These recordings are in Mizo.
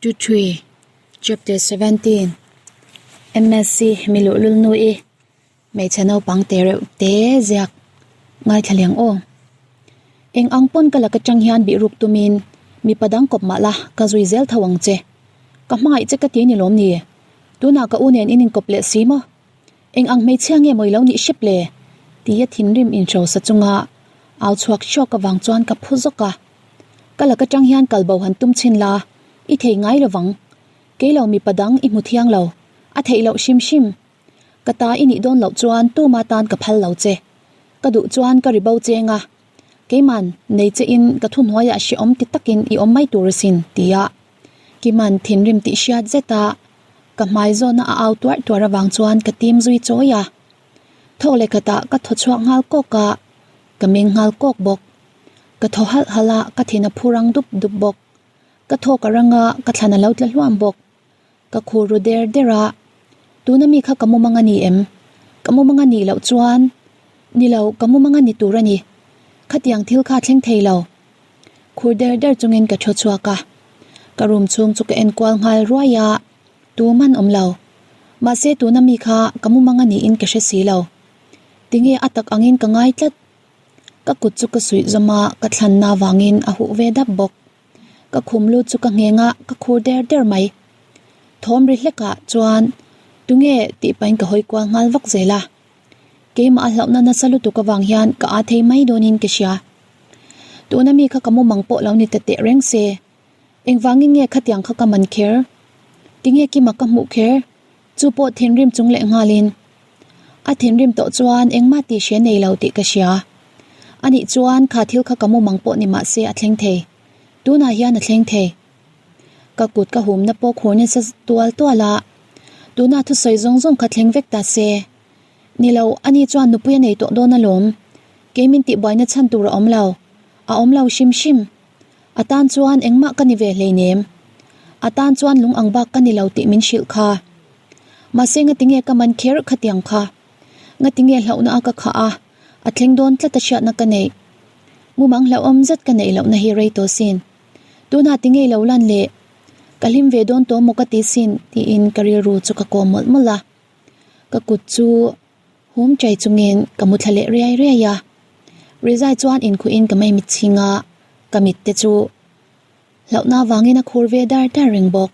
To 3 Chapter 17 MSc mi luhlul nu i hmeichhe naupang te reuh te ziak ngaithla liang aw. Eng ang pawn ka lak atang hian bihruk tumin mipa dang kawp mah la ka zui zel tho ang che. Ka hmangaih che ka ti ni lawm ni? Tunah ka u nen in inkawp leh si maw? Eng ang hmeichhia nge maw i lo nih hrep le? Tia thinrim inhrosa chunga au chhuak hrawk avang chuan ka phu zawk a. Ka lak atang hian kal bo han tum chhin la, i thei ngai lovang. Kei lo mipa dang i hmu thiang lo, a theih loh hrim hrim. Ka ta i nih dawn loh chuan tuma tan ka phal lo che. Ka duh chuan ka ri bo cheng a, keiman nei che in ka thuhnuaiah hrehawm ti takin i awm mai tur asin, tia Kiman thinrim tih hriat zet a, ka hmai zawna a au tuarh tuarh avang chuan ka tim zui chawi a. Thawk leh khatah ka thaw chhuak nghal kawk a, ka meng nghal kawk bawk. Ka thaw halh halh a, ka thin a phu rang dup dup bawk. Ka thawk a rang a, ka thlan a lo tla hluam bawk. Ka khur ru der der a, tuna mi kha ka mumang a ni em? Ka mumang a nih loh chuan, ni lo, ka mumang a ni tur a ni. Khatiang thil kha thleng thei lo. Khur der der chungin ka thu chhuak a, ka room chhung chu ka en kual nghal ruai a, tu man awm lo. Mahse tuna mi kha ka mumang a niin ka hre si lo. Tinge a tak angin ka ngai tlat. Ka kut chu ka suih zawm a, ka thlanna avangin a huh ve dap bawk. Ka khum lut chu ka ngheng a, ka khur der der mai. Thawm ri hlekah chuan tunge tih pahin ka hawi kual nghal vak zel a. Keimah a hlauhna nasa lutuk avang hian ka aa thei mai dawnin ka hria. Tuna mi kha ka mumang pawh lo ni ta teh reng se. Engvangin nge khatiang kha ka man kher? Tinge Kima ka hmuh kher? Chu pawh thinrim chung leh nghalin. A thinrim tawh chuan engmah tih hria nei lo tih ka hria. Anih chuan kha thil kha ka mumang pawh ni mahse a thleng thei. Tunah hian a thleng thei. Ka kut ka humna pawh khur nasa tual tual a, tuna thusawi zawng zawng kha thleng vek ta se. Ni lo, ani chuan nupui a nei tawh dawn alawm. Kei min tihbuaina chhan tur a awm lo. A awm lo hrim hrim. A tan chuan engmah ka ni ve hleinem. A tan chuan lung ang bak ka ni lo tih min hrilh kha. Mahse ngatinge ka man kher khatiang kha. Ngatinge hlauhna a ka khah a, a thleng dawn tlat a hriatna ka neih. Mumang hlauhawm zet ka neih lohna hi rei tawh sin. Tunah ti ngei lo lan le, ka hlim ve dawn tawh maw ka ti sin tiin ka rilru chu ka kawm mawlh mawlh a. Ka kut chu hum chai chungin ka mu thla leh riai riai a. Rizai chuan inkhuhin ka mei mit chhing a, ka mit te chu hlauhna avangin a khur ve dar dar reng bawk.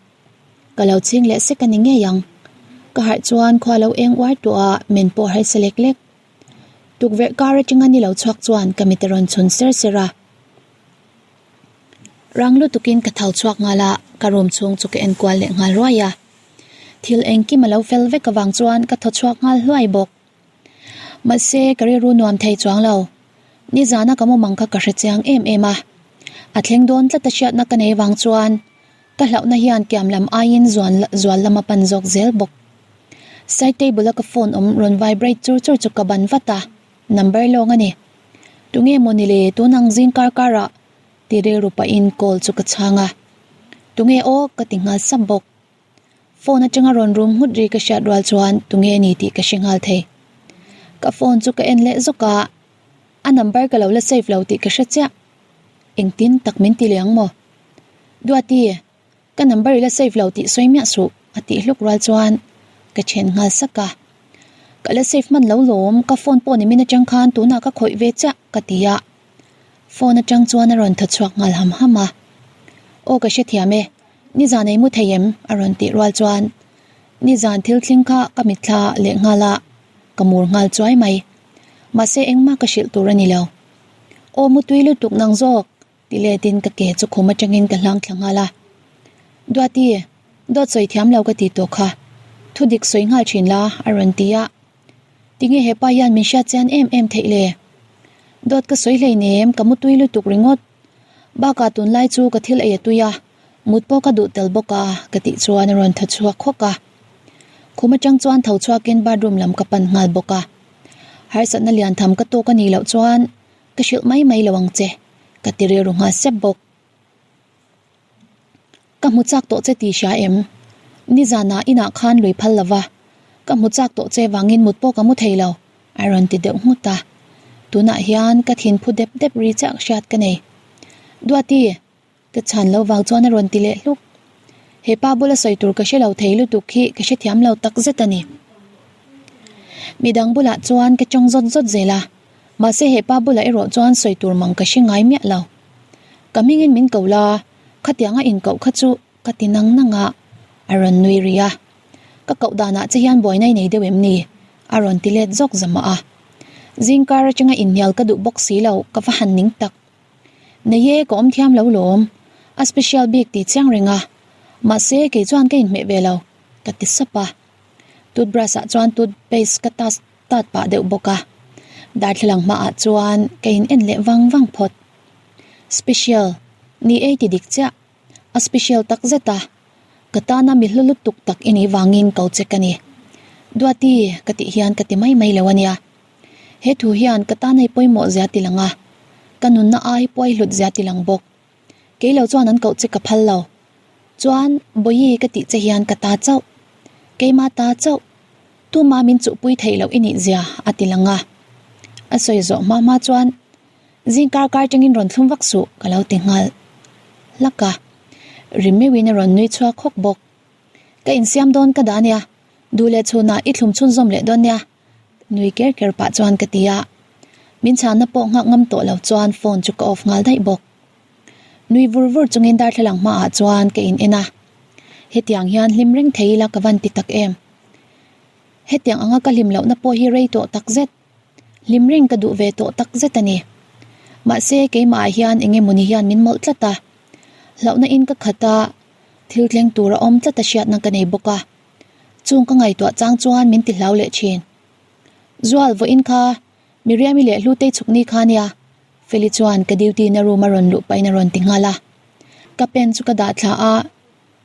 Ka lo chhing leh sek a ni ngei ang. Ka harh chuan khua lo eng uar tawh a, men pawh harsa lek lek. Tukverh kar atanga ni lo chhuak chuan ka mit a rawn chhun ser ser a. Rang lutukin ka tho chhuak nghal a, ka room chhung chu ka en kual leh nghal ruai a. Thil engkim a lo fel vek avang chuan ka thaw chhuak nghal hluai bawk. Mahse, ka rilru nuam thei chuang lo. Nizana ka mumang kha ka hre chiang em em a. A thleng dawn tlat a hriatna ka nei vang chuan ka hlauhna hian kiam lam aiin zuan zual lam a pan zawk zel bawk. Side table a ka phone awm rawn vibrate chur chur chu ka ban vat a. Number lawng a ni. Tunge maw ni le tun ang zing kar karah ti rilru pahin call chu ka chhang a. Tunge aw ka ti nghal sap bawk. Phone atanga rawn rum nghut ri ka hriat rual chuan tunge ni tih ka hre nghal thei. Ka phone chu ka en leh zawk a, a number ka lo la save lo tih ka hre chiah. Engtin tak min ti leh ang maw? Duati, Ka number i la save lo tih sawi miah suh a tih hluk rual chuan ka then nghal sak a. Ka la save hman lo lawm, ka phone pawh nimin atang khan tunah ka khawih ve chiah ka ti a. Phone atang chuan a rawn thaw chhuak nghal ham ham a. Aw ka hrethiam e, nizan ei mu thei em? a rawn tih rual chuan nizan thil thleng kha ka mitthla leh nghal a, ka mur nghal chuai mai. Mahse engmah ka hrilh tur a ni lo. Aw mutui lutuk nang zawk Ti letin ka ke chu khum atangin ka hlang thla nghal a. Duati, dawt sawi thiam lo ka ti tawh kha. Thu dik sawi nghal thin la, a rawn ti a. Tinge hepa hian min hriat chian em em theih le? Dawt ka sawi hleinem, ka mutui lutuk ringawt. Bakah tunlai chu ka thil ei a tui a, mut pawh ka duh tel bawk a, ka tih chuan a rawn tha chhuak hawk a. Khum atang chuan tho chhuakin bathroom lam ka pan nghal bawk a. Harsatna lian tham ka tawk a nih loh chuan Ka hrilh mai mai lo ang che, ka ti rilru nghal sep bawk. Ka hmu chak tawh che tih hria em? Nizanah inah khan lui phal lo va, ka hmu chak tawh che vangin mut pawh ka mu thei lo, a rawn ti deuh nghut a. Tunah hian ka thin phu dep dep ri chiah hriat ka nei. Duati, ka chhan lo vang chuan a rawn ti leh hluk. He pa bula sawi tur ka hre lo thei lutuk hi ka hrethiam lo tak zet a ni. Midang bulah chuan ka tawng zawt zawt zel a, mahse he pa bulah erawh chuan sawi tur mang ka hre ngai miah lo. Ka hmingin min ko la, khatianga inkoh kha chu ka ti nang nang a, a rawn nui rih a. Ka koh danah che hian buaina i nei deuh em ni? a rawn ti let zawk zamah a. Zingkar atanga inhnial ka duh bawk si lo, ka va han ning tak. Nei e, ka awm thiam lo lawm. A special bik tih chiang reng a. Mahse, kei chuan ka inhmeh ve lo, ka ti sap a. Toothbrush ah chuan toothpaste ka tas tat pah deuh bawk a. Darthlalang hmaah chuan ka in en leh vang vang phawt. Special, ni e ti dik chiah. A special tak zet a. Ka tana mi hlu lutuk tak i nih vangin ko che ka ni. Duati, ka tih hian ka ti mai mai lo a nia. He thu hian ka tan hei pawimawh zia ti lang a, ka nunna ai pawi hlut zia ti lang bawk. Kei lo chuan an koh che ka phal lo. Chuan, Bawihi ka tih che hian ka ta chauh. Keima ta chauh. Tuma min chuhpui theih loh i nih zia a ti lang a. A sawi zawh hma hma chuan, Zing kar kar tangin rawn thlum vak suh ka lo ti nghal hlak a. Rim meuhin a rawn nui chhuak hawk bawk. Ka insiam dawn ka dah nia, duh leh chhunah i thlum chhunzawm leh dawn nia. Nui ker ker pah chuan ka ti a, min chhanna pawh nghak ngam tawh lo chuan phone chu ka off nghal daih bawk. Nui vur vur chungin darthlalang hmaah chuan ka in en a, hetiang hian hlim reng thei ila ka van ti tak em. Hetiang anga ka hlim lohna pawh hi rei tawh tak zet, hlim reng ka duh ve tawh tak zet a ni. Mahse keimah ah hian eng emawni hian min mawlh tlat a, hlauhna in ka khat a, thil thleng tur a awm tlat a hriatna ka nei bawk a. Chung ka ngaihtuah chang chuan min ti hlau leh thin. Zual vawiin kha Miriami leh Hlutei chhuk ni kha nia, Feli chuan ka duty na room a rawn luh pahin a rawn ti nghal a. Ka pen chu ka dah thla a,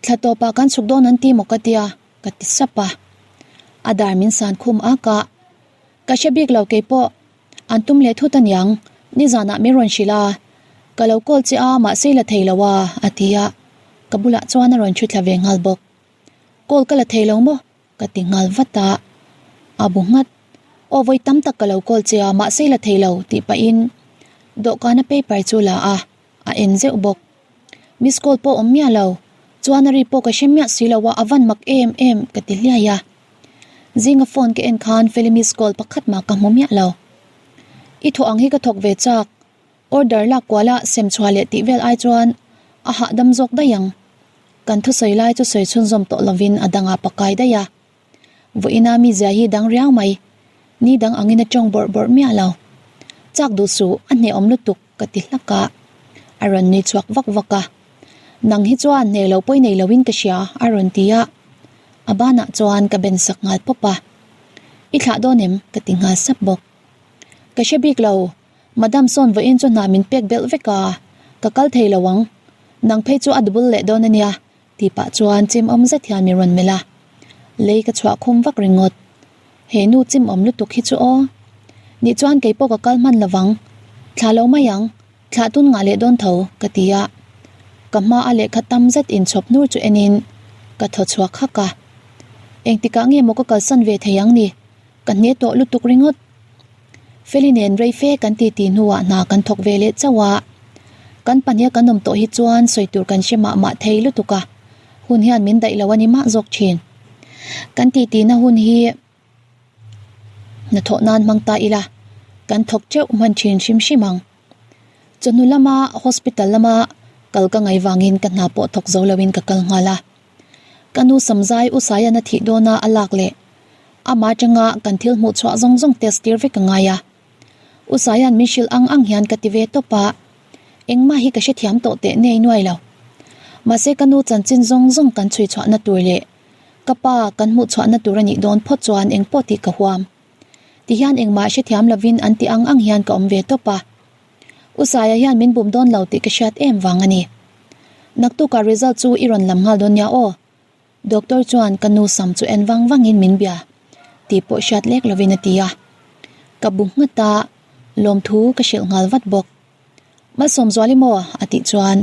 thla tawpah kan chhuk dawn an ti maw ka tia, ka ti sap a. A dar min san khum ak a, Ka hre bik lo keipawh, an tum leh thut aniang, nizanah min rawn hrilh a, ka lo call che a mahse la thei lo a, a ti a, ka bulah chuan a rawn thu thla ve nghal bawk. Call ka la thei lo maw? Ka ti nghal vat a. A bu nghat. Aw vawi tam tak ka lo call che a, mahse la thei lo tih pahin dawhkana paper chu la a, a en zeuh bawk. Miss call pawh awm miah lo, chuan a ri pawh ka hre miah si lo a, a van mak em em ka ti hliai a. Zinga phone ka en khan Feli miss call pakhat mah ka hmu miah lo. I thawh ang hi ka thawk ve chak. Order lak kuala sem chhuah leh tih vel ai chuan a hahdam zawk daih ang. Kan thusawi lai chu sawi chhunzawm tawh lovin a dangah pakai daih a. Vawiina mi zia hi dang riau mai. Ni dang angin a tawng bawrh bawrh miah lo. Chak duh suh, a hnehawm lutuk ka ti hlak a. A rawn nui chhuak vak vak a. Nang hi chuan hneh lo pawi nei loin ka hria a rawn ti a. A banah chuan ka ben sak nghal pawp a. I thlah dawn em? ka ti nghal sap bawk. Ka hre bik lo. Madam sawn vawiin chu hna min pek belh vek a, ka kal thei lo ang. Nang phei chu a double leh dawn a nia, tih pah chuan chim awm zet hian min rawn melh a. Lei ka chhuah khum vak ringawt. He nu chim awm lutuk hi chu aw. Nih chuan kei pawh ka kal hman lo vang. Thlah lo mai ang, thlah tun ngah leh dawn tho, ka ti a. Ka hma a lehkha tam zet inchhawp hnur chu enin ka thaw chhuak hak a. Engtikah nge maw ka kalsan ve thei ang ni? Ka hne tawh lutuk ringawt. Feli nen rei fe kan ti ti hnuah hna kan thawk ve leh chauh a, kan pahniha kan awm tawh hi chuan sawi tur kan hre mah mah thei lutuk a, hun hian min daih lo a ni mah zawk thin. Kan ti tihna hun hi hnathawh nan hmang ta ila, kan thawk teuh hman thin hrim hrim ang. Chawhnu lama hospital lama kal ka ngaih vangin ka hna pawh thawk zo loin ka kal nghal a. Ka nu Samzai U Saian a thih dawna a lak leh amah atanga kan thil hmuh chhuah zawng zawng test tir vek a ngai a. U Saian min hrilh ang ang hian ka ti ve tawp a, engmah hi ka hrethiam tawh teh nei nuai lo. Mahse ka nu chanchin zawng zawng kan chhui chhuahna tur leh ka pa kan hmuh chhuahna tur a nih dawn phawt chuan engpawh tih ka huam. Tihian engmah hrethiam lovin an ti ang ang hian ka awm ve tawp a. U Saia hian min bum dawn lo tih ka hriat em vang a ni. Naktukah result chu i rawn lam nghal dawn nia aw. Doctor chuan ka nu sam chu en vang vangin min bia tih pawh hriat lek lovin a ti a. Ka bu nghat a, lawmthu ka hrilh nghal vat bawk. Malsawmzuali maw? a tih chuan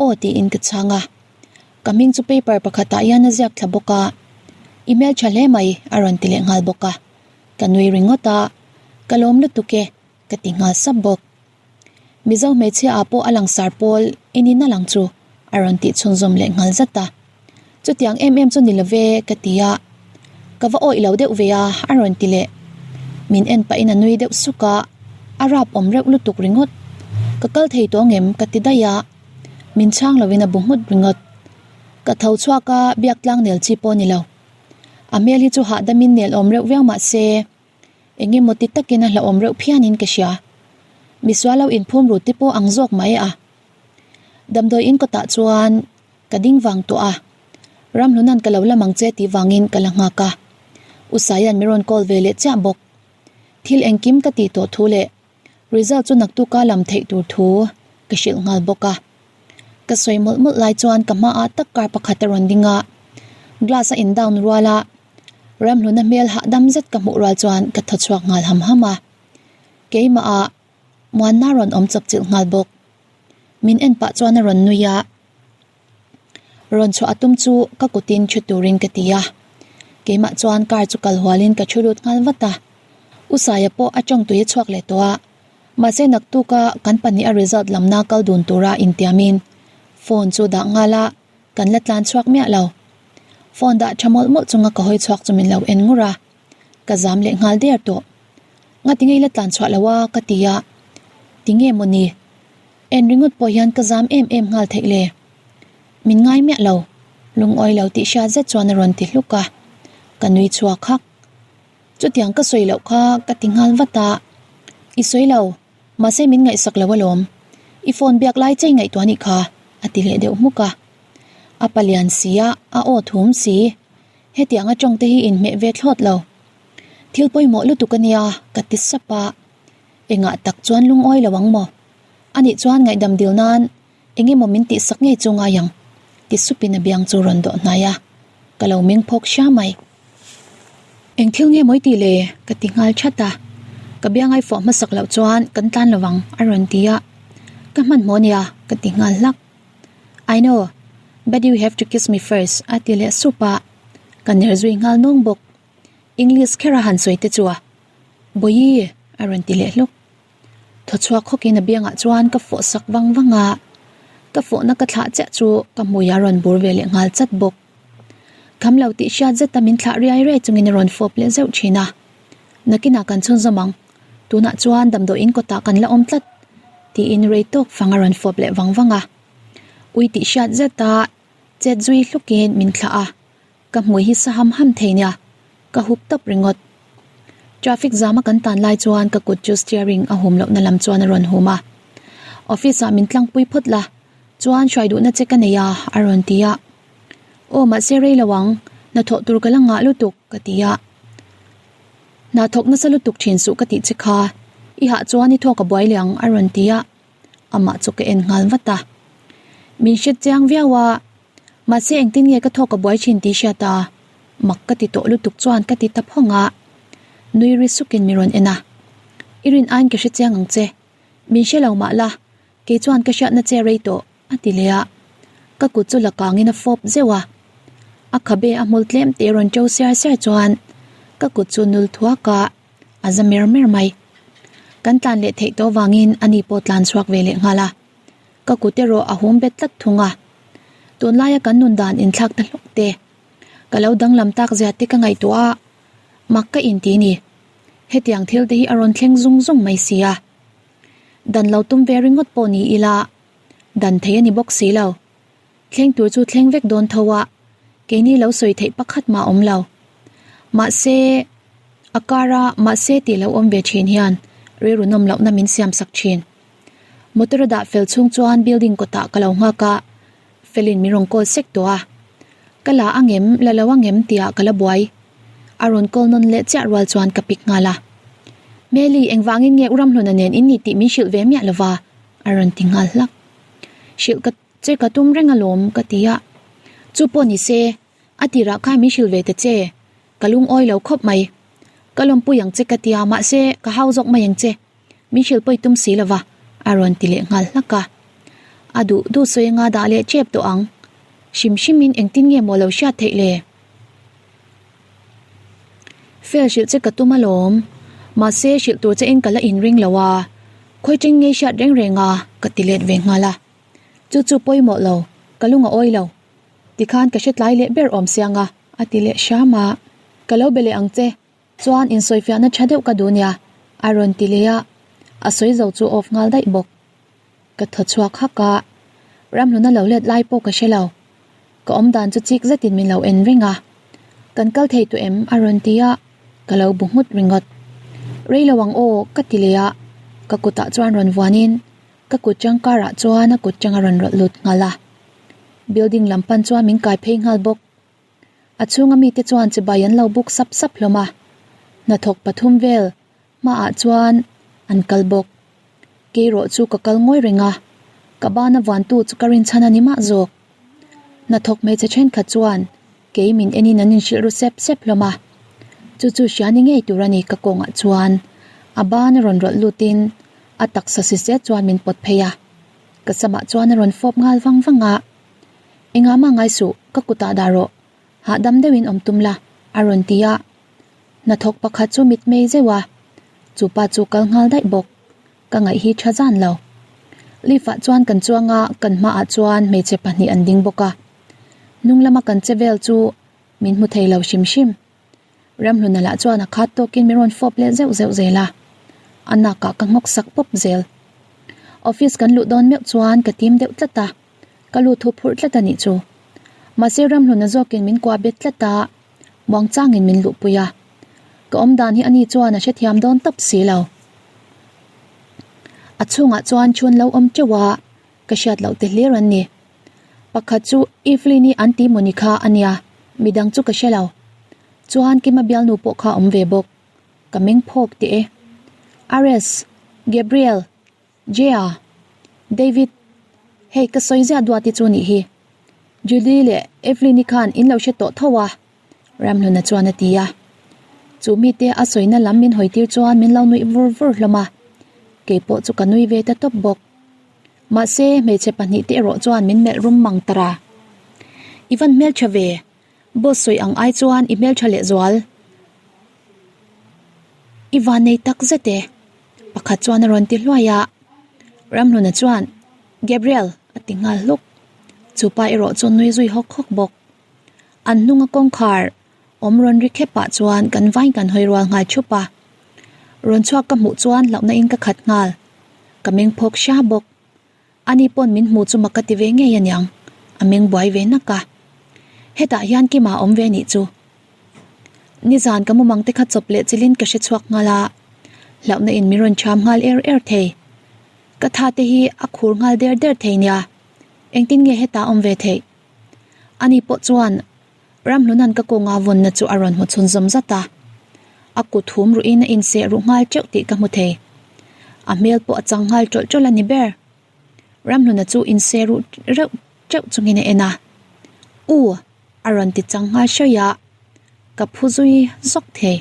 aw tiin ka chhang a. Ka hming chu paper pakhatah hian a ziak thla bawk a, I hmeltha hle mai a rawn ti leh nghal bawk a. Ka nui ringawt a, ka lawm lutuk e ka ti nghal sap bawk. Mizo hmeichhia ah pawh a langsar pawl i ni na lang chu a rawn tih chhunzawm leh nghal zat a. Chutiang em em chu ni lo ve ka ti a, ka va awih lo deuh ve a a rawn ti leh. Min en pahin a nui deuh suk a, a rap awm reuh lutuk ringawt. Ka kal thei tawh ngem ka ti daih a, min chhang lovin a bu nghut ringawt. Ka tho chhuak a, biak tlang nel chi pawh a ni lo. A hmel hi chu hahdamin nel awm reuh viau mah se, eng emaw ti takin a hlauhawm reuh phianin ka hria. Misual lo inphum ru te pawh ang zawk mai a. Damdawi in kawtah chuan ka ding vang tawh a, Ramhluna'n ka lo lam ang che tih vangin ka la nghak a. U Saia'n mi rawn call ve leh chiah bawk. Thil engkim ka tih tawh thu leh result chu naktuka lam theih tur thu ka hrilh nghal bawk a. Ka sawi mawlh mawlh lai chuan ka hmaah tak car pakhat a rawn ding a, glass a in down rual a, Ramhluna hmel hahdam zet ka hmuh rual chuan ka thaw chhuak nghal ham ham a. Keimah ah Muanna rawn awm chawp chilh nghal bawk. Min en pah chuan a rawn nui a, rawn chhuah a tum chu ka kutin thu turin ka ti a. Keimah chuan car chu kal hualin ka thu lut nghal vat a. U Saia pawh a tawng tui a chhuak leh tawh a, mahse naktuka kan pahnih a result lamna kal dun tura intiamin phone chu dah nghal a, kan la tlan chhuak miah lo. Phone dah tha mawlh mawlh chunga ka hawi chhuak chu min lo en ngur a, ka zam leh nghal der tawh. Ngati ngei la tlan chhuah lo a ka ti a, tinge mawni? En ringawt pawh hian ka zam em em nghal theih le. Min ngai miah lo, lungawi lo tih hriat zet chuan a rawn ti hluk a, ka nui chhuak hak. Chutiang ka sawi loh kha ka ti nghal vat a, I sawi lo, mahse min ngaihsak lo alawm. I phone biak lai chei ngaihtuah anih kha, a ti leh deuh hmuk a. A palian si a, a aw thum si. Hetiang a tawng te hi inhmeh ve thlawt lo. Thil pawimawh lutuk ania, ka ti sap a. Engah tak chuan lungawi lo ang maw? Anih chuan ngaihdam dil nan eng emaw min tihsak ngei chu ngai ang, ti supin a biang chu rawn dawh hnai a, ka lo meng phawk hria mai. Eng thil nge mawi tih le? ka ti nghal that a, ka biang ai fawh hmasak loh chuan kan tlan lo ang a rawn ti a, ka hmanhmawh ania ka ti nghal hlak. I know, but you have to kiss me first a ti leh sup a, ka ner zui nghal nawng bawk. English kher a han sawi te chu a, Bawihi a rawn ti leh hluk. Thaw chhuak khawkin a biangah chuan ka fawh sak vang vang a, ka fawhna ka thlah chiah chu ka hmui a rawn bur ve leh nghal chat bawk. Kham lo tih hriat zeta min thlah riai riai chungin a rawn fawp leh zeuh thin a, Nakinah kan chhunzawm ang, tunah chuan damdawiin kawtah kan la awm tlat tiin rei tawk fang a rawn fawp leh vang vang a. Ui tih hriat zeta chet zui hlukin min thlah a. Ka hmui hi sa ham ham thei nia, ka hup tawp ringawt. Traffic zam a kan tan lai chuan ka kut chu steering a hum lohna lam chuan a rawn hum a. Office ah min tlangpui phawt la, chuan hruai duhna che ka nei a, a rawn ti a. Aw mahse rei lo ang, hnathawh tur ka la ngah lutuk, ka ti a. Hna thawk nasa lutuk thin suh ka tih che kha, i hah chuan i thawk a buai leh ang, a rawn ti a. Amah chu ka en nghal vat a. Min hret chiang viau a. Mahse engtin nge ka thawk a buai thin tih hriat a, mak ka ti tawh lutuk chuan ka ti ta phawng a, nui ri sukin mi rawn en a. I rin aiin ka hre chiang ang che, min hre lo mah la, kei chuan ka hriatna che rei tawh, a ti leh a. Ka kut chu la kangin a fawp zeuh a, a khabe a hmul tlem teh rawn ṭo siar siar chuan ka kut chu nul thuak a, a za mer mer mai. Kan tlan leh theih tawh vangin ani pawh tlan chhuak ve leh nghal a. Ka kut erawh a hum bet tlat thung a, tunlaia kan nun dan inthlak ta hlawk te, ka lo danglam tak zia te ka ngaihtuah a, mak ka inti ni. Hetiang thil te hi a rawn thleng zung zung mai si a. Dan lo tum ve ringawt pawh ni ila, dan thei a ni bawk si lo. Thleng tur chu thleng vek dawn tho a, keini lo sawi theih pakhat mah awm lo. Mahse, a kara mahse tih lo awm ve thin hian rilru nawm lohna min siam sak thin. Motor a dah fel chhung chuan building kawtah ka lo nghak a, Felin min rawn call sek tawh a. Ka la angem, la lo angem tihah ka la buai. A rawn call nawn leh chiah rual chuan ka pick nghal a. Meli, engvangin nge U Ramhluna nen in ni tih min hrilh ve miah lova? a rawn ti nghal hlak. Hrilh ka che ka tum reng alawm ka ti a. Chu pawh ni se, a tirah khan min hrilh ve ta che. Ka lungawi lo khawp mai. Ka lawmpui ang che ka ti a, mahse ka hau zawk mai ang che. Min hrilh pawi tum si lova, a rawn ti leh nghal hlak a. A duh duh sawi anga dah leh tep tawh ang. Hrim hrimin engtin nge maw lo hriat theih le? Fel hrilh che ka tum alawm. Mahse hrilh tur che in ka la inring lo a, khawi teng ngei hriat reng reng a, ka ti let ve nghal a. Chu chu pawimawh lo, ka lung a awi lo. Tikhan ka hre tlai leh ber awm siang a, a ti leh hram a. Ka lo be leh ang che, chuan insawifiahna tha deuh ka duh nia, a rawn ti leh a, a sawi zo chu off nghal daih bawk. Ka thaw chhuak hak a, ramhluna lo let lai pawh ka hre lo. Ka awm dan chu chik zetin min lo en reng a, Kan kal thei tawh em? a rawn ti a, ka lo bu nghut ringawt. Rei lo ang aw, ka ti leh a, ka kutah chuan rawn vuanin Ka kut chang karah chuan a kut chang a rawn rawlh lut nghal a, building lam pan chuan min kai phei nghal bawk. A chhunga mite chuan chibai an lo buk sap sap hlawm a, hnathawk pathum vel hmaah chuan an kal bawk. Keirawh chu ka kal ngawi reng a, ka bana vuantu chu ka rinchhan a ni mah zawk. Hnathawk hmeichhe thenkhat chuan kei min enin an inhrilh ru sep sep hlawm a, chu chu hria ni ngei tur a ni ka kawngah chuan a ban a rawn rawlh lutin a taksa si zet chuan min pawt phei a, ka samah chuan a rawn fawp nghal vang vang a, Engah mah ngai suh, ka kutah dah rawh, hahdam deuhin awm tum la a rawn ti a, hnathawk pakhat chu mitmei zeuh a, chupa chu kal nghal daih bawk. Ka ngaih hi tha zan lo. Lift ah chuan kan chuang a, kan hmaah chuan hmeichhe pahnih an ding bawk a. Hnung lama kan che vel chu min hmu thei lo hrim hrim. Ramhluna lah chuan a khat tawkin min rawn fawp leh zeuh zeuh zel a. A nakah ka nghawk sak pawp zel. Office kan luh dawn meuh chuan ka tim deuh tlat a, ka lu thu phurh tlat a nih chu. Mahse Ramhluna zawkin min kuah bet tlat a, muangchangin min luhpui a. Ka awm dan hi ani chuan a hrethiam dawn tawp si lo. A chhungah chuan chhun lo awm teuh a, ka hriat loh te hlir an ni. Pakhat chu Evelyn-i an ti mawni kha a nia, midang chu ka hre lo. Chuan Kima bialnu pawh kha awm ve bawk. Ka meng phawk teh e. Ares, Gabriel, Jea, David, hei ka sawi ziah duati chu nih hi. Julie leh Evelyn-i khan in lo hre tawh tho a. Ramhluna chuan a ti a. Chu mite a sawina lam min hawi tir chuan min lo nuih vur vur hlawm a, keipawh chu ka nui ve ta tawp bawk. Mahse, hmeichhe pahnihte erawh chuan min melh rum mang ta ra. I van hmeltha ve, boss sawi ang ai chuan i hmeltha lehzual. I van nei tak zet e, pakhat chuan a rawn ti hluai a. Ramhluna chuan, Gabriel, a ti nghal hluk. Chupa erawh chu nui zui hawk hawk bawk. An hnunga kawngkhar awm rawn ri khep ah chuan kan vain kan hawi rual nghal thup a. Rawn chhuak ka hmuh chuan hlauhna in ka khat nghal. Ka meng phawk hria bawk. Ani pawn min hmu chu mak ka ti ve ngei aniang, a meng buai ve nak a. Hetah hian Kima a awm ve nih chu. Nizan ka mumang te kha chawp leh chilin ka hre chhuak nghal a, hlauhna in min rawn cham nghal er er thei. Ka tha te hi a khur nghal der der thei nia, engtin nge hetah a awm ve theih? Ani pawh chuan Ramhluna'n ka kawnga vawnna chu a rawn hmu chhunzawm zat a, a kut hum ruhin a inseh ruh nghal teuh tih ka hmu thei. A hmel pawh a chang nghal tawlh tawlh a ni ber. Ramhluna chu inseh ruh reuh teuh chungin a en a, U! a rawn ti chang nghal hrawi a, ka phu zui zawk thei.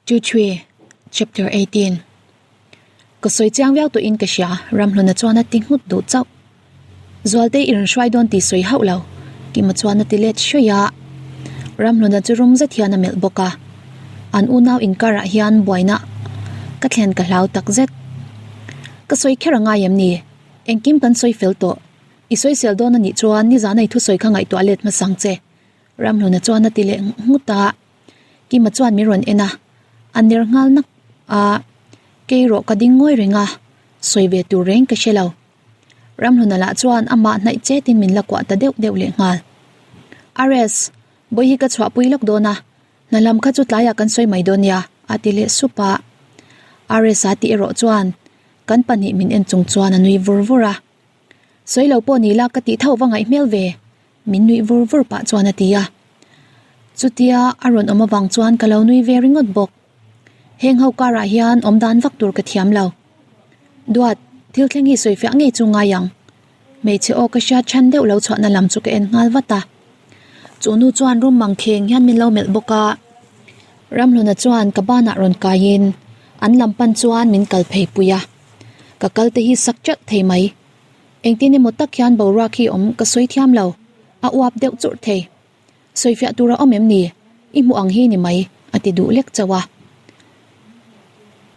Chuchhui, Chapter 18 Ka sawi chiang viau tawhin ka hria, Ramhluna chuan a ti nghut duh chauh. Zualtei i rawn hruai dawn tih sawi hauh lo, Kima chuan a ti let hruai a. Ramhluna chu rum zet hian a melh bawk a, an unau inkarah hian buaina ka thlen ka hlau tak zet. Ka sawi kher a ngai em ni? Engkim kan sawi fel tawh. I sawisel dawn a nih chuan nizana i thusawi kha ngaihtuah let hmasang che, Ramhluna chuan a ti leh nghut a. Kima chuan min rawn en a, a ner nghal nak a, kei rawh ka ding ngawi reng a, sawi ve tur reng ka hre lo. Ramhluna lah chuan amah hnaih chetin min la kuah ta deuh deuh leh nghal. Ares, bawi hi ka chhuahpui lawk dawn a, hna lam kha chu tlaiah kan sawi mai dawn nia, a ti leh sup a. Ares a tih erawh chuan kan pahnih min en chung chuan a nui vur vur a. Sawi lo pawh ni la ka tih tho va ngaih hmel ve, Min nuih vur vur pah chuan a ti a. Chutia a rawn awm avang chuan ka lo nui ve ringawt bawk. Heng ho karah hian awm dan vak tur ka thiam lo. Duat, thil thleng hi sawi fiah ngei chu ngai ang. Hmeichhe aw ka hriat chhan deuh lo chhuahna lam chu ka en nghal vat a. Chu nu chuan rum mang kheng hian min lo melh bawk a. Ramhluna chuan ka banah rawn kaiin an lam pan chuan min kal phei pui a. Ka kal te hi sak teuh thei mai. Engtin emaw tak hian boruak hi awm ka sawi thiam lo, a uap deuh churh thei. Sawifiah tur a awm em ni? I hmuh ang hi ni mai, a ti duh lek chauh a.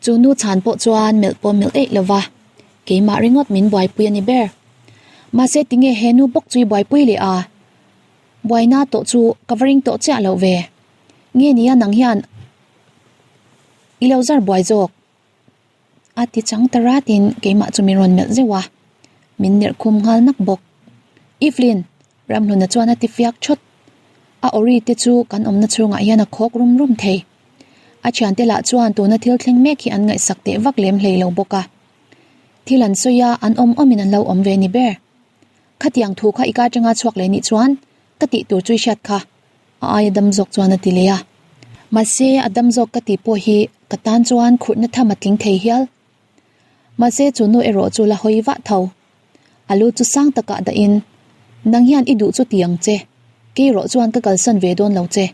Chu nu chhan pawh chuan melh pawh melh eih lo va, keimah ringawt min buaipui a ni ber. Mahse tinge he nu bawk chu i buaipui leh a? Buaina tawh chu ka va ring tawh chiah loh ve. Nge nia nang hian i lo zar buai zawk? A ti chang ta ratin keimah chu min rawn melh zeuh a, min nerh khum nghal nak bawk. Evelyn, Ramhluna chuan a ti fiak thawt. A awri te chu kan awmna chhungah hian a khawk rum rum thei. A thiante lah chuan tuna thil thleng mek hi an ngaihsak teh vak lem hlei lo bawk a. Thil an sawi a, an awm awmin an lo awm ve ni ber. Khatiang thu kha i ka atanga chhuak leh nih chuan ka tih tur chu i hriat kha, a aia dam zawk chuan a ti leh a. Mahse, a dam zawk ka tih pawh hi ka tan chuan khurhna tham a tling thei hial. Mahse, chu nu erawh chu la hawi vah tho. A lu chu sang takah dahin, Nang hian i duh chu ti ang che, kei erawh chuan ka kalsan ve dawn lo che.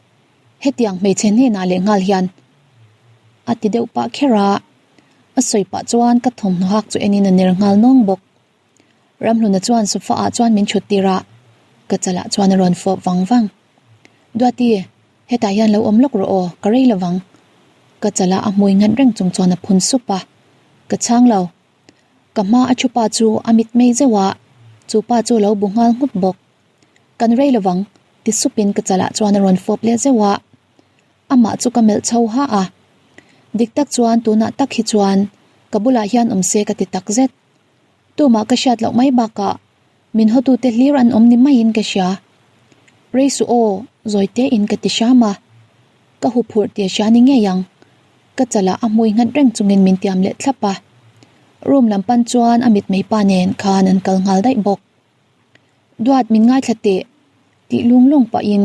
Hetiang hmeichhe hnenah leh nghal hian a ti deuh pah kher a. A sawi pah chuan ka thawmhnaw hak chu enin a ner nghal nawng bawk. Ramhluna chuan sofa ah chuan min thut tir a, ka chalah chuan a rawn fawp vang vang. Duati, hetah hian lo awm lawk rawh aw, ka rei lovang. Ka chalah a hmui nghat reng chung chuan a phun sup a, ka chhang lo. Ka hma a thu pa chu a mit mei zeuh a, chu pa chu lo bu nghal nghut bawk. Kan rei lovang, ti supin ka chalah chuan a rawn fawp leh zeuh a. Amah chu ka melh chho ha a. Dik tak chuan tunah tak hi chuan ka bulah hian awm se ka ti tak zet. Tumah ka hriat loh mai bakah min hawtute hlir an awm ni maiin ka hria. Rei suh aw, zawi tein ka ti hram a. Ka huphurh tih a hria ni ngei ang. Ka chalah a hmui nghat reng chungin min tiam leh thlap a. Room lam pan chuan a mitmei pa nen khan an kal nghal daih bawk. Duat min ngaithla teh tih lung lung pahin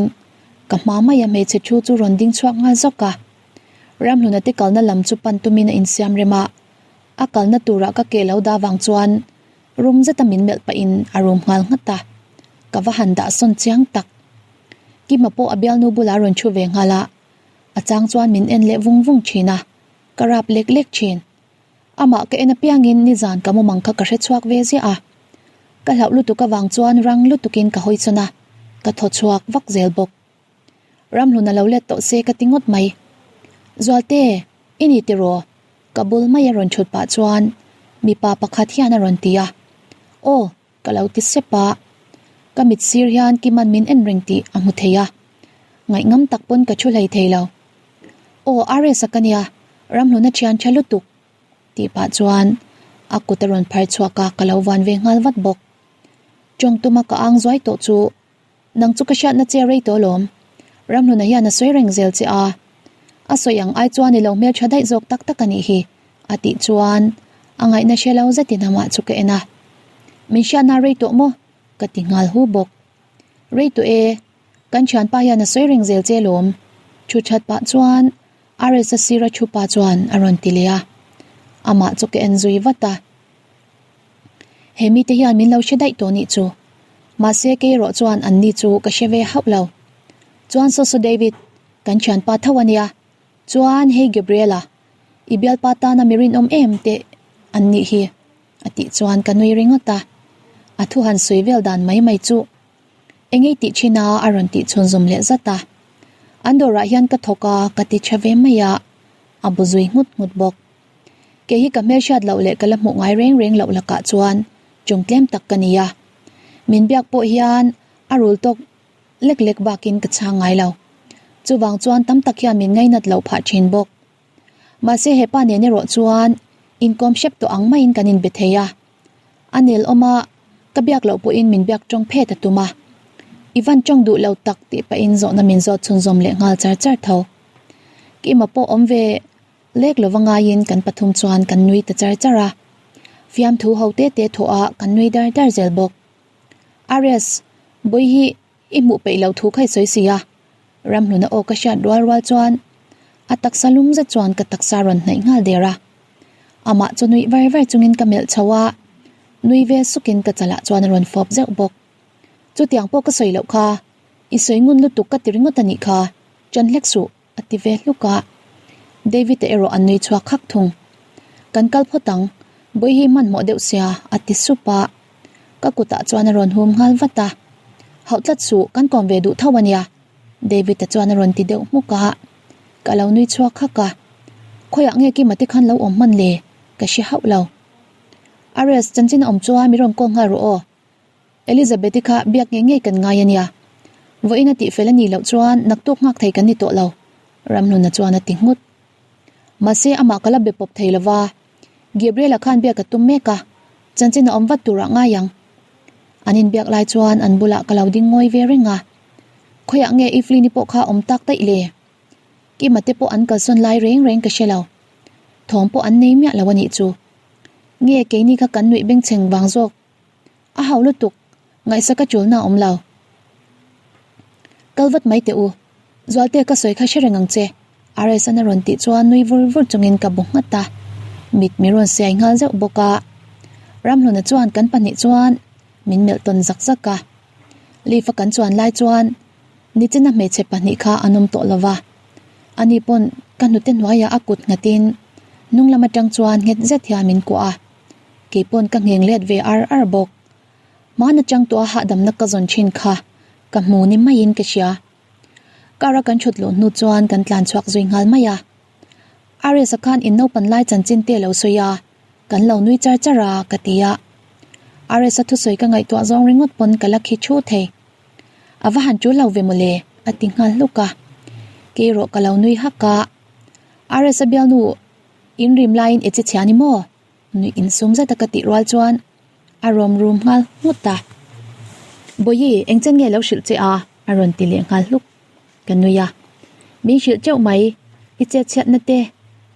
ka hma maia hmeichhe thu chu rawn ding chhuak nghal zawk a. Ramhluna te kalna lam chu pan tumin a insiam rem a, a kalna turah ka ke lo dah vang chuan rum zeta min melh pahin a rum nghal nghat a, ka va han dah sawn chiang tak. Kima pawh a bialnu bulah a rawn thu ve nghal a, a chang chuan min en leh vung vung thin a, ka rap lek lek thin. Amah ka en apiangin nizan ka mumang kha ka hre chhuak ve ziah a. Ka hlauh lutuk avang chuan rang lutukin ka hawi chhawn a, ka thaw chhuak vak zel bawk. Ramhlun a lo let tawh se ka ti ngawt mai. Zualte, i ni tiraw? Ka bul mai a rawn thut pah chuan mipa pakhat hian a rawn ti a. Aw, ka lo ti sep a. Ka mit sir hian Kiman min en reng tih a hmu thei a. Ngaihngam tak pawn ka thu hlei thei lo. Aw, RS a ka nia, Ramhlun a thian tha lutuk tih pah chuan a kut a rawn phar chhuak a, ka lo van ve nghal vat bawk. Tawng tuma ka ang zuai tawh chu nang chu ka hriatna che a rei tawh alawm. Ramhluna hian a sawi reng zel che a, a sawi ang ai chuan i lo hmeltha daih zawk tak tak a nih hi a tih chuan a ngaihna hre lo zetin amah chu ka en a. Min hriatna a rei tawh maw? ka ti nghal hu bawk. Rei tawh e, kan thianpa hian a sawi reng zel che alawm. Thu that pah chuan RS-a sira thu pa chuan a rawn ti leh a, amah chu ka en zui vat a. He mite hian min lo hre daih tawh nih chu. Mahse kei erawh chuan an ni chu ka hre ve hauh lo. Chuan Soso David, kan thianpa tho a nia. Chuan hei Gabriela, i bialpa tana mi rinawm em teh an nih hi a tih chuan ka nui ringawt a. A thu han sawi vel dan mai mai chu Engei tih thin a a rawn tih chhunzawm leh zat a. An dawrah hian ka thawk a, ka ti tha ve mai a, a bu zui nghut nghut bawk. Kei hi ka hmelhriat loh leh ka la hmuh ngai reng reng loh lakah chuan chung tlem tak ka ni a. Min biak pawh hian a rul tawk lek lek bakin ka chhang ngai lo. Chuvang chuan tam tak hian min ngainat loh phah thin bawk. Mahse hepa nen erawh chuan inkawm hrep tawh ang maiin kan inbe thei a. A nel awm a, ka biak loh pawhin min biak tawng phet a tum a. I van tawng duh lo tak tih pahin zawhna min zawt chhunzawm leh nghal char char tho. Kima pawh awm ve lek lova ngaiin kan pathum chuan kan nui ta char char a. Fiamthu ho te te thawh a kan nui dar dar zel bawk. Aries, Bawihi i hmuh peih loh thu kha i sawi si a. Ramhluna aw ka hriat rual rual chuan a taksa lum zet chuan ka taksa rawn hnaih nghal der a. Amah chu nuih var var chungin ka melh chho a, nui ve sukin ka chalah chuan a rawn fawp zeuh bawk. Chutiang pawh ka sawi loh kha, i sawi ngun lutuk ka ti ringawt a nih kha, ṭan hlek suh a ti ve hluk a. David-a erawh an nui chhuak khak thung. Kan kal phawt ang, Bawihi hmanhmawh deuh sia a ti sup a. Ka kutah chuan a rawn hum nghal vat a, Hauh tlat suh, kan kawm ve duh tho a nia, David-a chuan a rawn ti deuh hmuk a. Ka lo nui chhuak hak a, Khawiah nge Kima te khan lo awm hman le? Ka hre hauh lo. Aries, chanchin a awm chuan mi rawn call nghal rawh aw. Elizabeth-i kha biak ngei ngei kan ngai a nia. Vawiin a tihfel a nih loh chuan naktuk nghak thei kan ni tawh lo, Ramhluna chuan a ti nghut. Mahse amah ka la be pawp thei lova, Gabriel-a khan biak a tum mek a, chanchin a awm vat turah ngai ang. An inbiak lai chuan an bulah ka lo ding ngawi ve reng a, khawiah nge Evelyn-i pawh kha awm tak daih le? Kima te pawh an kalsawn lai reng reng ka hre lo. Thawm pawh an nei miah lo a nih chu. Nge keini kha kan nuih bengchheng vang zawk? A hau lutuk, ngaihsak a chulna a awm lo. Kal vat mai teh u, Zualte ka sawi kha hre reng ang che, RS-an a rawn tih chuan nui vur vur chungin ka bu nghat a, mit mi rawn siai nghal zeuh bawk a. Ramhluna chuan kan pahnih chuan min melh tawn zak zak a. Lift a kan chuan lai chuan nichina hmeichhe pahnih kha an awm tawh lo va, ani pawn ka hnute hnuaiah a kut nghatin hnung lam atang chuan nghet zet hian min kuah a. Kei pawn ka ngheng let ve ar ar bawk. Hmana chang tawha hahdamna ka zawn thin kha ka hmu ni maiin ka hria. Car a kan thut luh hnu chuan kan tlan chhuak zui nghal mai a. RS-a khan in naupan lai chanchin te lo sawi a, kan lo nui char char a ka ti a. RS-a thusawi ka ngaihtuah zawng ringawt pawn ka la khi thu thei. A va han tul lo ve mawle a ti nghal hluk a. Kei erawh ka lo nui hak a. RS-a bialnu in rim laiin i che chhia ni maw? Nuih insum zet a ka tih rual chuan a rawm rum nghal nghut a. Bawihi, eng chen nge lo hrilh che a? a rawn ti leh nghal hluk. Ka nui a. Min hrilh teuh mai, i chet chhiatna te,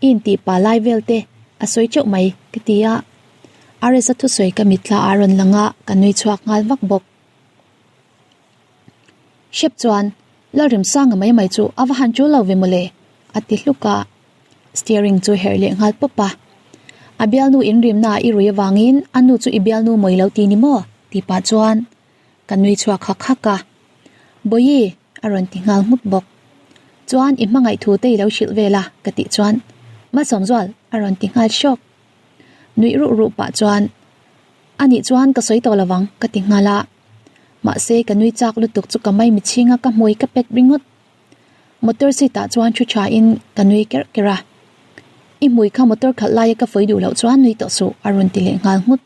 i intih pa lai vel te a sawi teuh mai ka ti a. RS-a thusawi ka mitthla ah a rawn lang a, ka nui chhuak nghal vak bawk. Hrep chuan Lalremsanga mai mai chu a va han tul lo ve mawle a ti hluk a. Steering chu herh leh nghal pawp a. A bialnu inrimna ah i rui avangin a nu chu i bialnu mawi lo ti ni maw? tih pah chuan ka nui chhuak hak hak a. Bawihi a rawn ti nghal nghut bawk. Chuan i hmangaih thu te i lo hrilh vel a ka tih chuan Malsawmzual a rawn ti nghal hrawk. Nuih ruh ruh pah chuan a nih chuan ka sawi tawh lovang ka ti nghal a. Mahse ka nui chak lutuk chu ka mai michhing a ka hmui ka pet ringawt. Motor seat ah chuan thu tha in ka nui kerh kerh a. I hmui kha motor khalh laia ka fawi duh loh chuan nui tawh suh a rawn ti leh nghal nghut.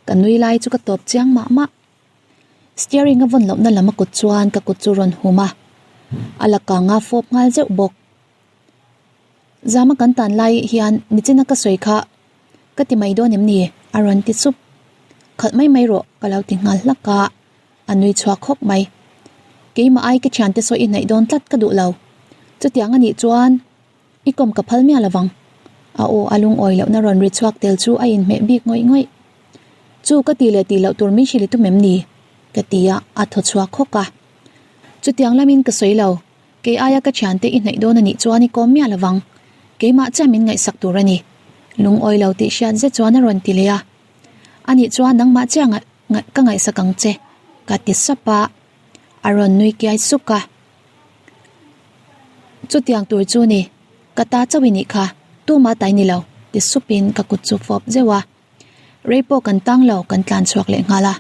Ka nui lai chu ka tawp chiang mah mah. Steering a vawn lohna lam a kut chuan ka kut chu rawn hum a. A la kang a fawp nghal zeuh bawk. Zama kan tan lai hian nichina ka sawi kha ka ti mai dawn em ni? A rawn ti sup. Khalh mai mai rawh ka lo ti nghal hlak a. A nui chhuak khawp mai. Keimah ai ka thiante saw i hnaih dawn tlat ka duh lo. Chutiang a nih chuan i kawm ka phal miah lovang. A aw a lungawi lohna rawn ri chhuak tel chu a inhmeh bik ngawih ngawih. Chu ka ti leh tih loh tur min hrilh i tum em ni? Ka ti a, a thaw chhuak hawk a. Chutiang lamin ka sawi lo. Kei aia ka thiante i hnaih dawn a nih chuan i kawm miah lovang. Keimah chiah min ngaihsak tur a ni. Lungawi lo tih hriat zet chuan a rawn ti leh a. A nih chuan nangmah chiah ka ngaihsak ang che, ka ti sap a, a rawn nui kiai suk a. Chutiang tur chu ni, ka ta chauh i nih kha, tuma tai ni lo, ti supin ka kut chu fawp zeuh a. Rei pawh kan tang lo, kan tlan chhuak leh nghal a.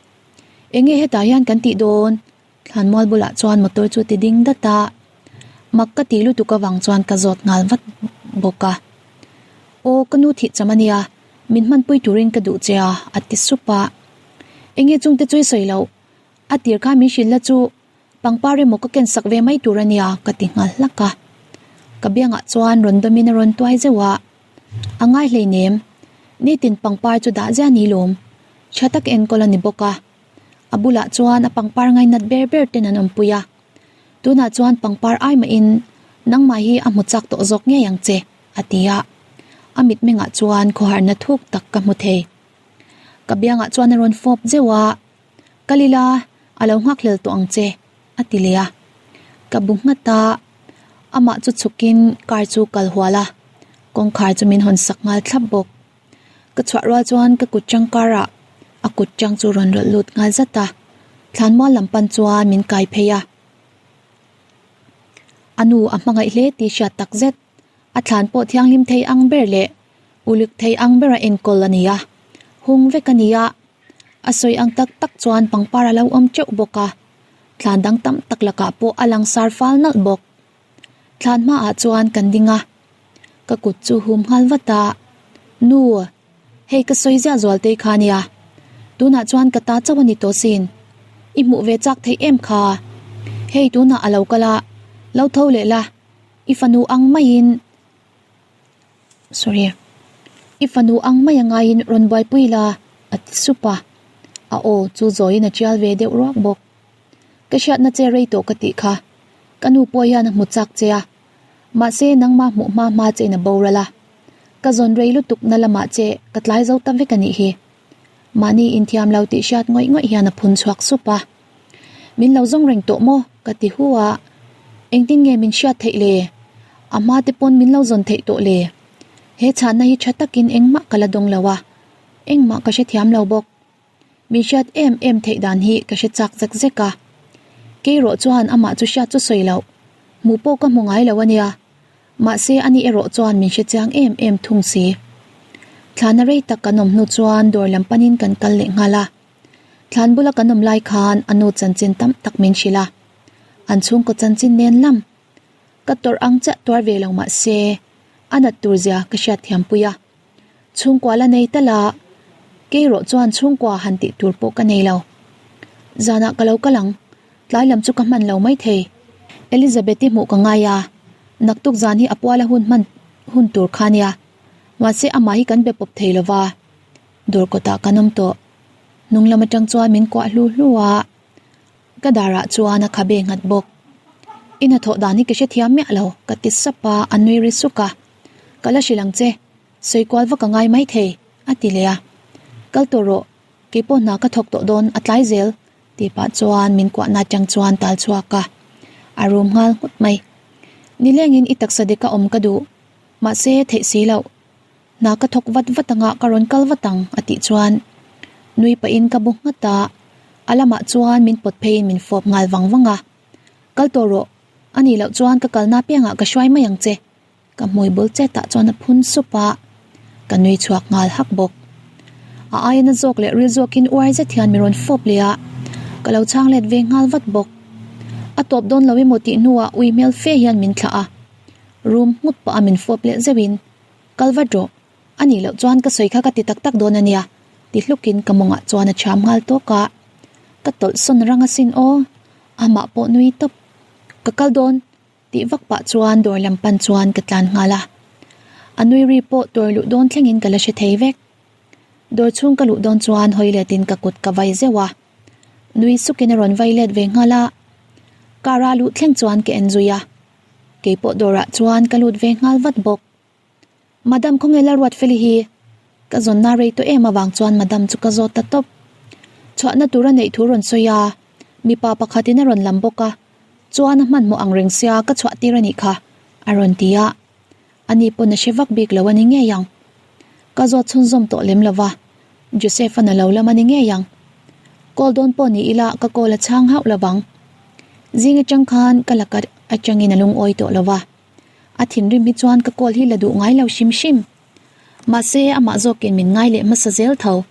Enge hetah hian kan tih dawn? Thlanmual bulah chuan motor chu ti ding dat a, mak ka tih lutuk avang chuan ka zawt nghal vat bawk a. Aw ka nu thih cham a nia, min hmanpui turin ka duh che a, a ti sup a. Enge chungte chu i sawi loh? A tir kha min hrilh la chu pangpar emaw ka ken sak ve mai tur a nia ka ti nghal hlak a. Ka biangah chuan rawn dawmin a rawn tuai zeuh a, a ngai hleinem, nitin pangpar chu dah ziah ni lawm, tha tak enkawl a ni bawk a. A bulah chuan a pangpar ngainat ber ber ten an awmpui a, tunah chuan pangpar ai mahin nangmah hi a hmu chak tawh zawk ngei ang che, a ti a. A mitmengah chuan khawharna thuk tak ka hmu thei. Ka biangah chuan a rawn fawp zeuh a, Kal ila, a lo nghakhlel tawh ang che, a ti leh a. Ka bu nghat a, amah chu chhukin car chu kal hual a, kawngkhar chu min hawn sak nghal thlap bawk. Ka chhuah rual chuan ka kut chang karah a kut chang chu rawn rawlh lut nghal zat a, thlanmual lam pan chuan min kai phei a. A nu a hmangaih hle tih hriat tak zet, a thlan pawh thianghlim thei ang ber leh ulik thei ang bera enkawl a ni a, hung vek a ni a, a sawi ang tak tak chuan pangpar a lo awm teuh bawk a, thlan dang tam tak lakah pawh a langsar fal nalh bawk. Thlan hmaah chuan kan ding a, ka kut chu hum nghal vat a, Nu, hei ka sawi ziah zual tei kha nia, tunah chuan ka ta chauh a ni tawh sin. I hmuh ve chak theih em kha? Hei tunah a lo kal a, lo tho leh la, i fanu ang maiin Sorry. I fanu ang mai a ngaiin rawn buaipui la, a ti sup a. A aw chu zawiin a tial ve deuh ruak bawk. Ka hriatna che rei tawh ka tih kha. Ka nu pawh hian a hmu chak che a. Mahse nangmah hmuh hma hma chein a boral a. Ka zawn rei lutuk na lamah che ka tlai zo ta vek a nih hi. Mahni inthiam lo tih hriat ngawih ngawih hian a phun chhuak sup a. Min lo zawng reng tawh maw? ka ti hu a. Engtin nge min hriat theih le? A hma te pawn min lo zawn theih tawh le? He chhanna hi tha takin engmah ka la dawng lo a, engmah ka hrethiam lo bawk. Min hriat em em theih dan hi ka hre chak zek zek a. Keirawh chuan amah chu hriat chu sawi loh, hmuh pawh ka hmu ngai lo a nia. Mahse ani erawh chuan min hre chiang em em thung si. Thlana rei tak kan awm hnu chuan dawr lam panin kan kal leh nghal a. Thlan bula kan awm lai khan a nu chanchin tam tak min hrilh a, an chhungkaw chanchin nen lam. Ka tawrh ang chiah tuar ve lo mah se a nat tur zia ka hriat thiam pui a. Chhungkua la nei tal a, keirawh chuan chhungkua han tih tur pawh ka nei lo. Zanah ka lo kal ang, tlai lam chu ka hman lo maithei. Elizabeth-i hmuh ka ngai a, naktuk zan hi a puala hun hman hun tur kha nia, mahse amah hi kan be pawp thei lo va. Dawr kawtah kan awm tawh. Hnung lam atang chuan min kuah hlu hlu a, ka darah chuan a khabe nghat bawk. I hnathawh dan hi ka hrethiam miah lo, ka ti sap a, a nui ri suk a. Ka la hrilh ang che, sawi kual vak a ngai maithei, a ti leh a. Kal tawh rawh, keipawh hna ka thawk tawh dawn, a tlai zel, tih pah chuan min kuahna atang chuan tal chhuak a, a rum nghal nghut mai. Nilengin i taksa deka awm ka duh, mahse theih si loh. Hna ka thawk vat vat anga ka rawn kal vat ang a tih chuan nui pahin ka bu nghat a, a lamah chuan min pawt pheiin min fawp nghal vang vang a. Kal tawh rawh, a nih loh chuan ka kalna piangah ka hruai mai ang che ka hmui bul chetah chuan a phun sup a, ka nui chhuak nghal hak bawk. A aia na zawk leh ril zawkin uar zet hian min rawn fawp leh a, ka lo chhang let ve nghal vat bawk. A tawp dawn lo emaw tih hnuah ui hmel fe hian min thlah a, rum nghut pah a min fawp leh zeuhin Kal vat rawh, a nih loh chuan ka sawi kha ka ti tak tak dawn a nia, ti hlukin ka mawngah chuan a chham nghal tawk a. Ka tawlh sawn rang asin aw, amah pawh nui tawp. Ka kal dawn, tih vak pah chuan dawr lam pan chuan ka tlan nghal a. A nui ri pawh dawr luh dawn thlengin ka la hre thei vek. Dawr chhung ka luh dawn chuan hawi letin ka kut ka vai zeuh a. Nui sukin a rawn vai let ve nghal a. Car a luh thleng chuan ka en zui a. Keipawh dawrah chuan ka lut ve nghal vat bawk. Madam khawnge la ruat feli hi? Ka zawnna rei tawh em avang chuan madam chu ka zawt ta tawp. Chhuahna tur a neih thu rawn sawi a, mipa pakhatin a rawn lam bawk a, chuan a hmanhmawh ang reng sia ka chhuah tir a nih kha, a rawn ti a. Ani pawn a hre vak bik lo a ni ngei ang. Ka zawt chhunzawm tawh lem lo va, Joseph-a'n a lo lam a ni ngei ang. Call dawn pawh ni ila ka call a chhang hauh lo vang. Zing atang khan ka laka atangin a lungawi tawh lo va. A thinrim hi chuan ka call hi la duh ngai lo hrim hrim. Mahse amah zawkin min ngai leh hmasa zel tho.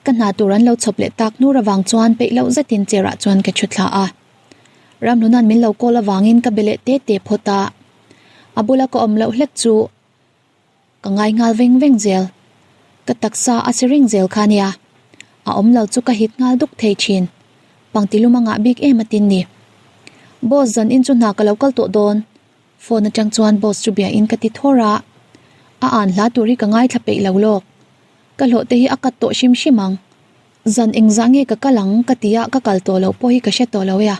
Ka hna tur an lo chhawp leh tak hnur avang chuan peih loh zetin chair ah chuan ka thu thla a. Ramhluna'n min lo call avangin ka be leh te te phawt a. A bula ka awm loh hlek chu Ka ngai nghal veng veng zel. Ka taksa a si reng zel kha nia. A awm lo chu ka hit nghal duk thei thin. Pangtilum a ngah bik em a tin ni. Boss zan in chu hna ka lo kal tawh dawn. Phone atang chuan boss chu bia in ka ti thawr a. A an hla tur hi ka ngaithla peih lo lawk. Ka hlawh te hi a kat tawh hrim hrim ang. Zan engzah nge ka kal ang ka ti a ka kal tawh loh pawh hi ka hre tawh lo e a.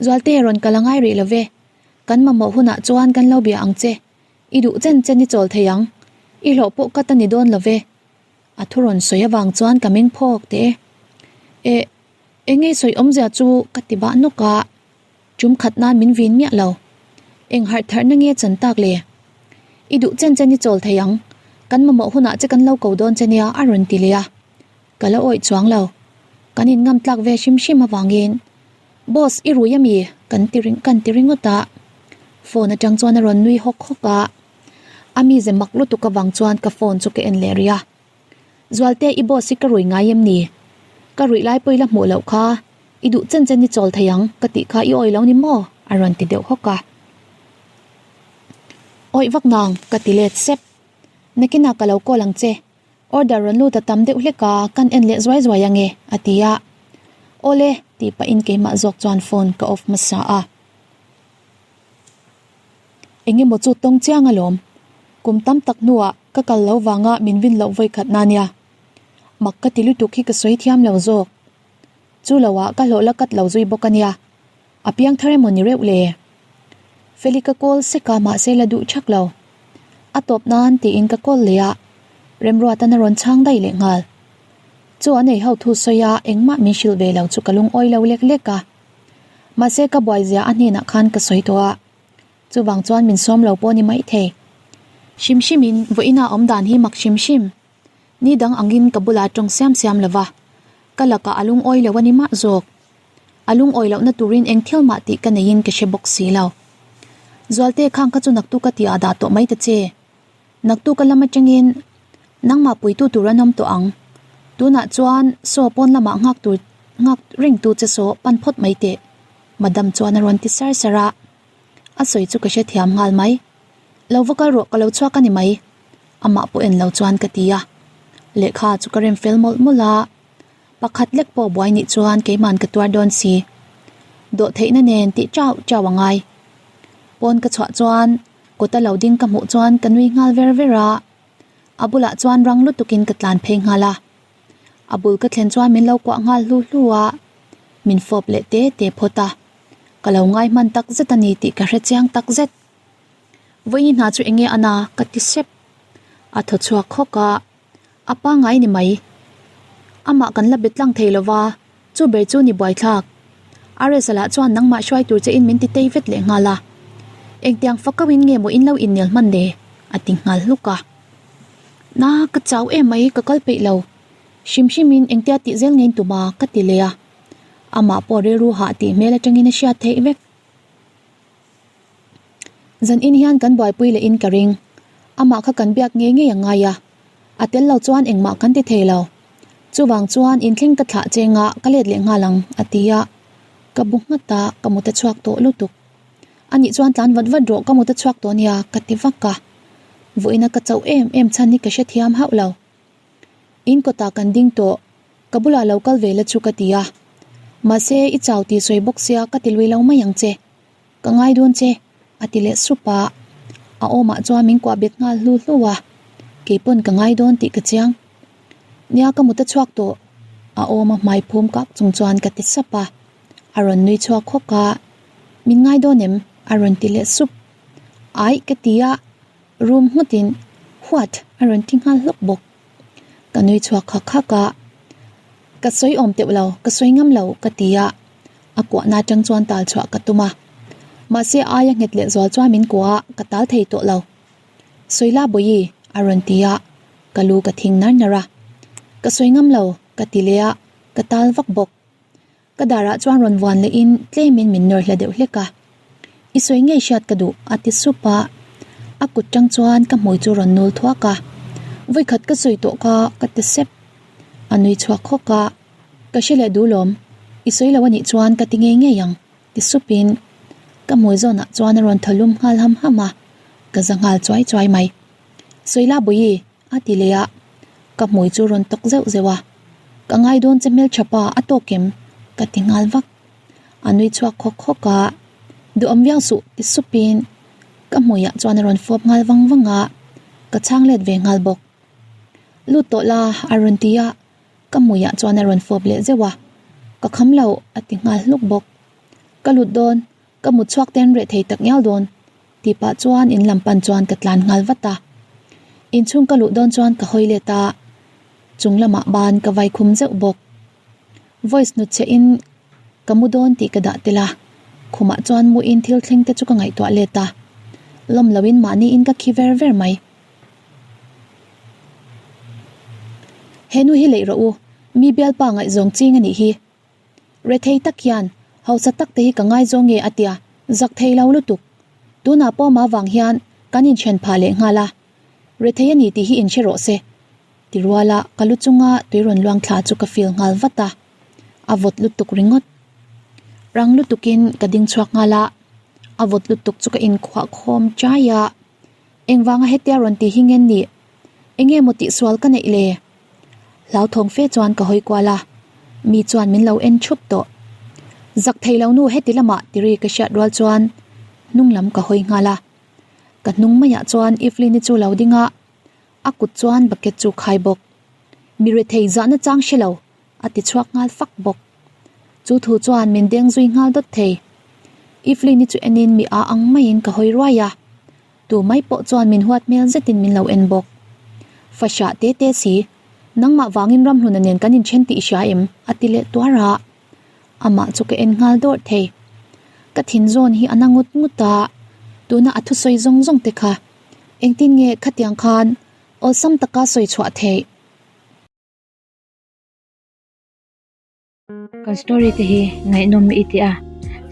Zualte rawn kal a ngai rih lo ve. Kan mamawh hunah chuan kan lo bia ang che. I duh chen chen i chawl thei ang, i hlawh pawh ka ta ni dawn lo ve. A thu rawn sawi avang chuan ka meng phawk teh e. Eh, eng nge sawi awmzia chu ka ti bah nawk a, tum khat nan min vin miah lo. Eng harh tharhna nge chan tak le? I duh chen chen i chawl thei ang, kan mamawh hunah che kan lo ko dawn che nia a rawn ti leh a. Ka la awih chuang lo. Kan inngam tlak ve hrim hrim avangin Boss, i rui ami? Kan ti ring kan ti ringawt a. Phone atang chuan a rawn nui hawk hawk a. A mize mak lutuk avang chuan ka phone chu ka en leh rih a. Zualte, i boss hi ka rui ngai em ni? Ka ruih lai pawh i la hmuh loh kha. I duh chen chen i chawl thei ang, ka tih kha i awih lo ni maw? A rawn ti deuh hawk a. Awih vak nang, ka ti let sep. Nakinah ka lo call ang che. Order rawn lut a tam deuh hlek a, kan en leh zuai zuai ange, a ti a. Awle, tih pahin keimah zawk chuan phone ka off hmasa a. Eng emaw chu tawng chiang alawm. Kum tam tak hnuah ka kal lo vanga min vin loh vawi khat na nia. Mak ka ti lutuk hi ka sawi thiam lo zawk. Chu loah ka hlawh la kat lo zui bawk a nia. A piang thar emaw ni reuh le? Feli ka call sek a mahse la duh thak lo. A tawp nan tiin ka call leh a, Remruatan a rawn chhang daih leh nghal. Chu an ei ho thu sawi a engmah min hrilh ve lo chu ka lungawi lo lek lek a. Mahse ka buai zia a hnenah khan ka sawi tawh a, chuvang chuan min sawm lo pawh ni maithei. Hrim hrimin vawiina awm dan hi mak hrim hrim. Ni dang angin ka bulah tawng siam siam lo va, ka lakah a lungawi lo a ni mah zawk. A lungawi lohna turin eng thil mah tih ka neiin ka hre bawk si lo. Zualte khang kha chu naktuk a tih ah dah tawh mai ta che. Naktuk a lam atangin nangmah puitu tur an awm tawh ang. Tunah chuan saw pawn lamah nghak tur nghak reng tu che saw pan phawt mai teh. Madam chuan a rawn ti sar sar a. A sawi chu ka hrethiam nghal mai. Lo va kal rawh ka lo chhuak a ni mai. Amah pawh en lo chuan ka ti a. Lehkha chu ka rem fel mawlh mawlh a. Pakhat lek pawh buai nih chuan keiman ka tuar dawn si. Dawh theihna nen tih chau chau a ngai. Pawn ka chhuah chuan kawta lo ding ka hmuh chuan ka nui nghal ver ver a. A bulah chuan rang lutukin ka tlan phei nghal a. A bul ka thlen chuan min lo kuah nghal hlu hlu a. Min fawp leh te te phawt a. Ka lo ngai hman tak zet a ni tih ka hre chiang tak zet. Vawiin hna chu enge a na ka ti sep. A thaw chhuak khawk a. A pangngai ni mai. Amah kan la bet tlang thei lova, chu ber chu ni buaithlak. Aresa lah chuan nangmah hruai tur che in min ti tei vet leh nghal a. Engtiang fak kauhin nge maw in lo innel hman le? A ti nghal hluk a. Na, ka chau em mai, ka kal peih lo. Hrim hrimin engtia tih zel ngein tum a, ka ti leh a. Amah pawh rilru hah tih hmel atangin a hriat theih vek. Zan in hian kan buaipui leh in ka ring. Amah kha kan biak ngei ngei a ngai a. A tel lo chuan engmah kan ti thei lo. Chuvang chuan inthleng ka thlah cheng a, ka let leh nghal ang, a ti a. Ka bu nghat a, ka mut a chhuak tawh lutuk. Anih chuan tlan vat vat rawh ka mut a chhuak tawh nia, ka ti vak a. Vawiina ka chauh em em chhan hi ka hrethiam hauh lo. In kawtah kan ding tawh, ka bulah lo kal ve la chu ka ti a. Mahse, i chau tih sawi bawk sia ka ti lui lo mai ang che. Ka ngai dawn che, a ti leh sup a. A awmah chuan min kuah bet nghal hlu hlu a. Kei pawn ka ngai dawn tih ka chiang. Nia ka mut a chhuak tawh, a awma hmai phum kak chung chuan ka ti sap a. A rawn nui chhuak hawk a, Min ngai dawn em? a rawn ti leh sup. Aih ka ti a. Room nghutin What? a rawn ti nghal hlawk bawk. Ka nui chhuak khak khak a, Ka sawi awm teuh lo, ka sawi ngam lo ka ti a, a kuahna atang chuan tal chhuah ka tum a. Mahse aia nghet leh zual chuan min kuah a, ka tal thei tawh lo. Sawi la Bawihi a rawn ti a, ka lu ka thing nar nar a. Ka sawi ngam lo ka ti leh a, ka tal vak bawk. Ka darah chuan rawn vuan lehin tlemin min nawr hla deuh hlek a. I sawi ngei hriat ka duh a ti sup a. A kut tang chuan ka hmui chu rawn nul thuak a. Vawikhat ka sawi tawh kha ka ti sep. A nui chhuak khawk a. Ka hre leh duh lawm. I sawi lo anih chuan ka ti ngei ngei ang ti supin ka hmui zawnah chuan a rawn thaw lum nghal ham ham a. Ka za nghal chuai chuai mai. Sawi la Bawihi A ti leh a, ka hmui chu rawn tawk zeuh zeuh a, Ka ngai dawn che hmeltha pa a tawk em? ka ti nghal vak. A nui chhuak khawk khawk a, Duhawm viau suh ti supin ka hmuiah chuan a rawn fawp nghal vang vang a, ka chhang let ve nghal bawk. Lut tawh la a rawn ti a, ka hmuiah chuan a rawn fawp leh zeuh a, Ka kham lo a ti nghal hluk bawk. Ka lut dawn, ka mut chhuak ten reh thei tak ngial dawn. Tih pah chuan in lam pan chuan ka tlan nghal vat a. Inchhung ka luh dawn chuan ka hawi let a, chung lamah ban ka vai khum zeuh bawk. Voice hnut chhe in ka mu dawn tih ka dah tel a, khumah chuan mu in thil thleng te chu ka ngaihtuah let a, lawm lo in mahni in ka khi ver ver mai. He nu hi leih rawh u, mi bialpa ngaihzawng ching a nih hi. Rethei tak hian hausa tak te hi ka ngaizawng nge a tia, zak thei lo lutuk. Tunah pawh mah vang hian kan inthen phah leh nghal a, rethei a ni tih hi inhre rawh se ti ruala ka lu chunga tui rawn luang thla chu ka feel nghal vat a, a vawt lutuk ringawt. Rang lutukin ka ding chhuak nghal a, a vawt lutuk chu ka inkhuah khawm chai a, engvanga hetia rawn ti hi nge nih? Enge maw tihsual ka neih le? Hlauthawng fe chuan ka hawi kual a, mi chuan min lo en thup tawh. Zak thei lo nu heti lamah tiri ka hriat rual chuan hnung lam ka hawi nghal a. Ka hnung maiah chuan Evelyn-i chu lo ding a, a kut chuan bucket chu khai bawk. Mi rethei zahna chang hre lo, a ti chhuak nghal fak bawk. Chu thu chuan min deng zui nghal dawt thei. Evelyn-i chu enin mi a ang maiin ka hawi ruai a. Tu mai pawh chuan min huat hmel zetin min lo en bawk. Fahrah te te si, nangmah vangin ramhluna nen kan inthen tih i hria em? a ti leh tuar a. Amah chu ka en nghal dawrh thei. Ka thin zawn hi a na ngut ngut a, tuna a thusawi zawng zawng te kha engtin nge khatiang khan awlsam taka sawi chhuah theih? Kan story te hi ngaihnawm i ti a,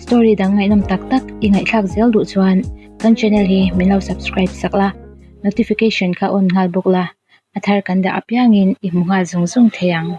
story dang ngaihnawm tak tak i ngaihthlak zel duh chuan kan channel hi min lo subscribe sak la, notification kha on nghal bawk la, a thar kan dah apiangin i hmu nghal zung zung thei ang.